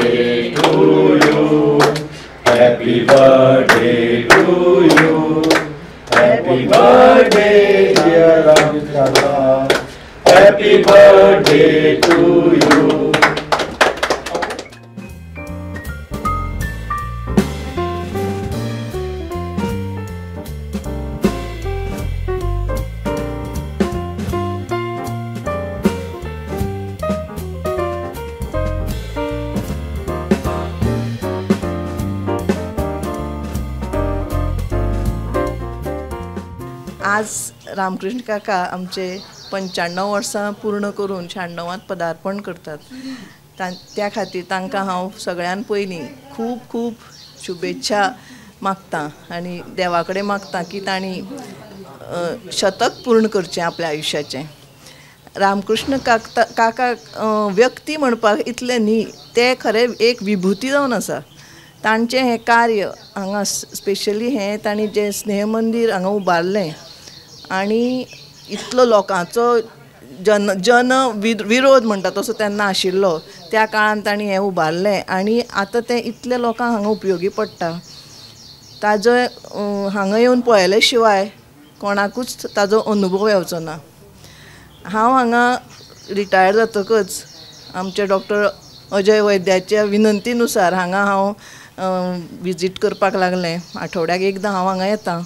Birthday to you. Happy birthday to you. Happy birthday dear Ramkrishna. Happy birthday to you. आज रामकृष्ण काका आमचे 95 वर्सां पूर्ण करून 96वांत पदार्पण करतात. त्या खातीर तांकां हांव सगळ्यान पयलीं खूब खूब शुभेच्छा मागता आनी देवा कडेन मागता की तांणी शतक पूर्ण करचें आपल्या आयुश्याचें. रामकृष्ण काका व्यक्ती म्हणपाक इतलें न्ही, ते खरें एक विभुती जावन आसा. तांचें हें कार्य हांगा स्पेशली हें तांणी जें स्नेह मंदीर हांगा उबारलें आनी इतलो लोकांचो जन जन विरोध म्हणटा तसो तेन्ना आशिल्लो, त्या काळान तांणी हें उबारलें आनी आतां तें इतले लोकांक हांगा उपयोगी पडटा. ताजो हांगा येवन पळयले शिवाय कोणाकूच ताजो अनुभव येवचो ना. हांव हांगा रिटायर जातकच आमचे डॉक्टर अजय वैद्याच्या विनंतीनुसार हांगा हांव विजीट करपाक लागलें. आठवड्याक एकदां हांव हांगा येता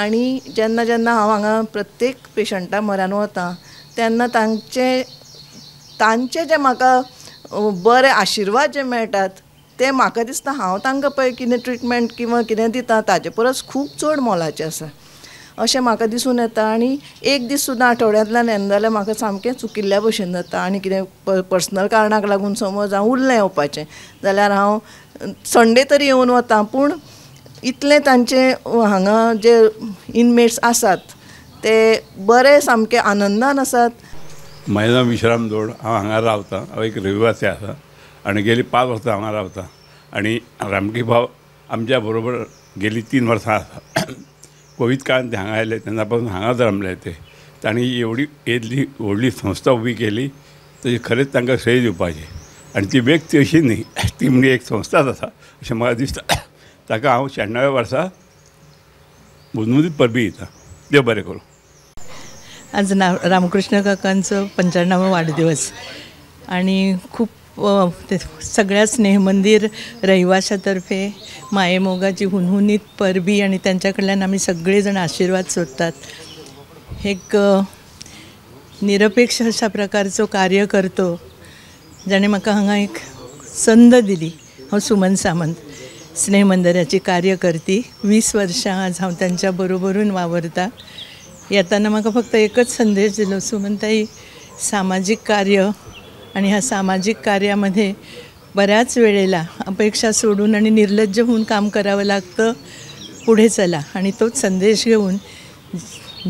आनी जेन्ना जेन्ना हांव हांगा प्रत्येक पेशंटा म्हऱ्यान वता तेन्ना तांचे तांचे जे म्हाका बरे आशिर्वाद जे मेळटात ते म्हाका दिसता हांव तांकां पळय कितें ट्रिटमेंट किंवा कितें दिता ताजे परस खूब चड मोलाचें आसा अशें म्हाका दिसून येता. आनी एक दीस सुद्दां आठवड्यांतल्यान येना जाल्यार म्हाका सामकें चुकिल्ल्या भशेन जाता आनी कितें पर्सनल कारणाक लागून समज हांव उरलें येवपाचें जाल्यार हांव संडे तरी येवन वता. पूण इतलें तांचे हांगा जे इनमेट्स आसात ते बरे सामके आनंदान आसात. म्हजें नांव विश्राम दोड, हांव हांगा रावतां. हांव एक रहिवासी आसा आनी गेली 5 वर्सां हांगा रावतां आनी रामकी भाव आमच्या बरोबर गेली 3 वर्सां आसा. कोवीड काळान ते हांगा आयले तेन्ना पासून हांगाच रावले ते. तांणी एवढी येदली व्हडली संस्था उबी केली ताची खरेंच तांकां श्रेय दिवपाचें आनी ती व्यक्ती अशी न्ही, ती म्हणजे एक संस्थाच आसा अशें म्हाका दिसता. ताका हांव 96 वर्सा मुजमुजीत परबी दिता. देव बरें करूं. आज रामकृष्ण काकांचं 95वा वाढदिवस आणि खूप सगळ्या स्नेहमंदिर रहिवाशातर्फे मायेमोगाची हुनहुनीत परबी आणि त्यांच्याकडल्यान आम्ही सगळेजण आशीर्वाद सोडतात. एक निरपेक्ष अशा प्रकारचो कार्य करतो ज्याने म्हाका हांगा एक संद दिली. हांव सुमन सामंत, स्नेहमंदिराची कार्यकर्ती. 20 वर्षां आज हांव त्यांच्या बरोबरून वावरता. येताना म्हाका फक्त एकच संदेश दिलो, सुमनताई सामाजिक कार्य आणि ह्या सामाजिक कार्यामध्ये बऱ्याच वेळेला अपेक्षा सोडून आणि निर्लज्ज होऊन काम करावं लागतं, पुढे चला. आणि तोच संदेश घेऊन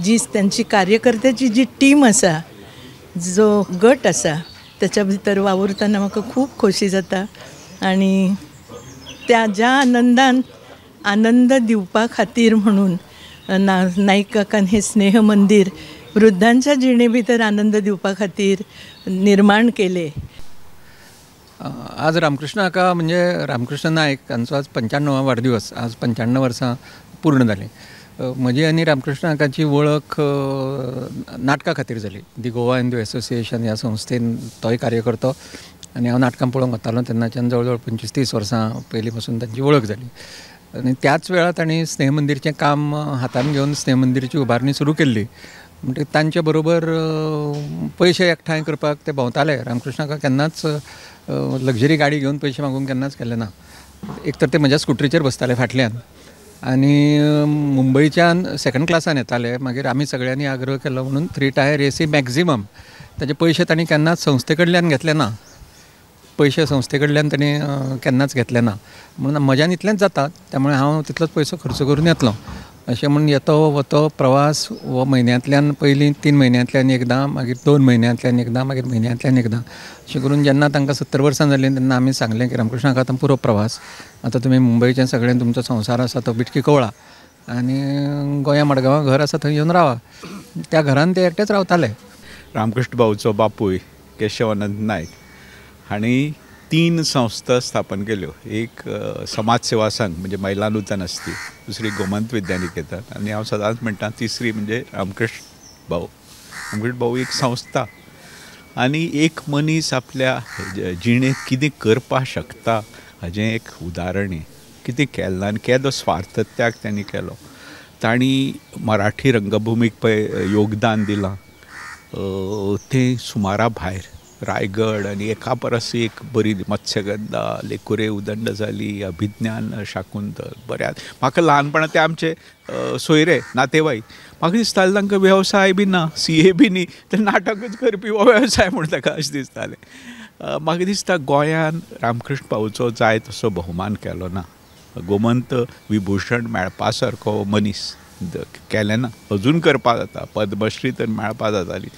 जी त्यांची कार्यकर्त्याची जी टीम आसा, जो गट आसा त्याच्या भितर वावुरतना म्हाका खूब खोशी जाता आणि त्या ज्या आनंदान आनंद दिवपा खातीर म्हणून नाईक काकान हे स्नेह मंदिर वृद्धांच्या जिणे भितर आनंद दिवपा खातीर निर्माण केले. आज रामकृष्ण काका म्हणजे रामकृष्ण नाईक हांचो आज 95वा वाढदिवस. आज 95 वर्सां पूर्ण जालीं. म्हजी आनी रामकृष्ण काकाची वळख नाटका खातीर जाली. दी गोवा हिंदू एसोसिएशन ह्या संस्थेन तोय कार्यकर्तो आनी हांव नाटकां पळोवंक वतालो तेन्नाच्यान जवळ जवळ 25-30 वर्सां पयलीं पासून तांची वळख जाली. आनी त्याच वेळार तांणी स्नेह मंदिरचें काम हातान घेवन स्नेह मंदिरची उबारणी सुरू केल्ली. म्हणटकीर तांचे बरोबर पयशे एकठांय करपाक ते भोंवताले. रामकृष्ण काका केन्नाच लग्जरी गाडी घेवन पयशे मागूंक केन्नाच गेले ना. एक तर ते म्हज्या स्कुटरीचेर बसताले फाटल्यान आनी मुंबयच्यान सेकंड क्लासान येताले. मागीर आमी सगळ्यांनी आग्रह केलो म्हणून 3 टायर एसी मॅक्झिमम. ताजे पयशे तांणी केन्नाच संस्थे कडल्यान घेतले ना, पयशे संस्थे कडल्यान तांणी केन्नाच घेतले ना. म्हणून म्हज्यान इतलेंच जाता, त्यामुळे हांव तितलोच पयसो खर्च करून येतलो अशें म्हणून येतो वतो प्रवास हो म्हयन्यांतल्यान पयलीं 3 म्हयन्यांतल्यान एकदां, मागीर 2 म्हयन्यांतल्यान एकदां, मागीर म्हयन्यांतल्यान एकदां अशें करून जेन्ना तांकां 70 वर्सां जालीं तेन्ना आमी सांगलें की रामकृष्ण काका आतां पुरो प्रवास, आतां तुमी मुंबयचें सगळें तुमचो संवसार आसा तो बिटकी कवळा आनी गोंया मडगांवां घर आसा थंय येवन रावा. त्या घरान ते एकटेच रावताले. रामकृष्ण भाऊचो बापूय केशवानंद नायक हांणी 3 संस्था स्थापन केल्यो. एक समाज सेवा संघ म्हणजे महिला नूतन आसती, दुसरी गोमंत विद्यानिकेतन आनी हांव सदांच म्हणटा तिसरी म्हणजे रामकृष्ण भाऊ. रामकृष्ण भाऊ एक संस्था आनी एक मनीस आपल्या जिणेंत कितें करपाक शकता हाजें एक उदाहरण हें. कितें केलें ना आनी केदो स्वार्थत्याग तांणी केलो. तांणी मराठी रंगभुमीक पळय योगदान दिलां तें सुमारा भायर. रायगड आनी एका परस एक बरी मत्स्यगंधा, लेकुरे उदंड जाली, अभिज्ञान शाकुंतल, बऱ्याच म्हाका ल्हानपणांत ते आमचे सोयरे नातेवाईक, म्हाका दिसतालें तांकां वेवसाय बी ना, CA बी न्ही, ते नाटकूच करपी हो वेवसाय म्हूण ताका अशें दिसतालें. म्हाका दिसता गोंयान रामकृष्ण भाऊचो जाय तसो बहुमान केलो ना. गोमंत विभूषण मेळपा सारको मनीस केलें ना, अजून करपा जाता, पद्मश्री तर मेळपा जाताली.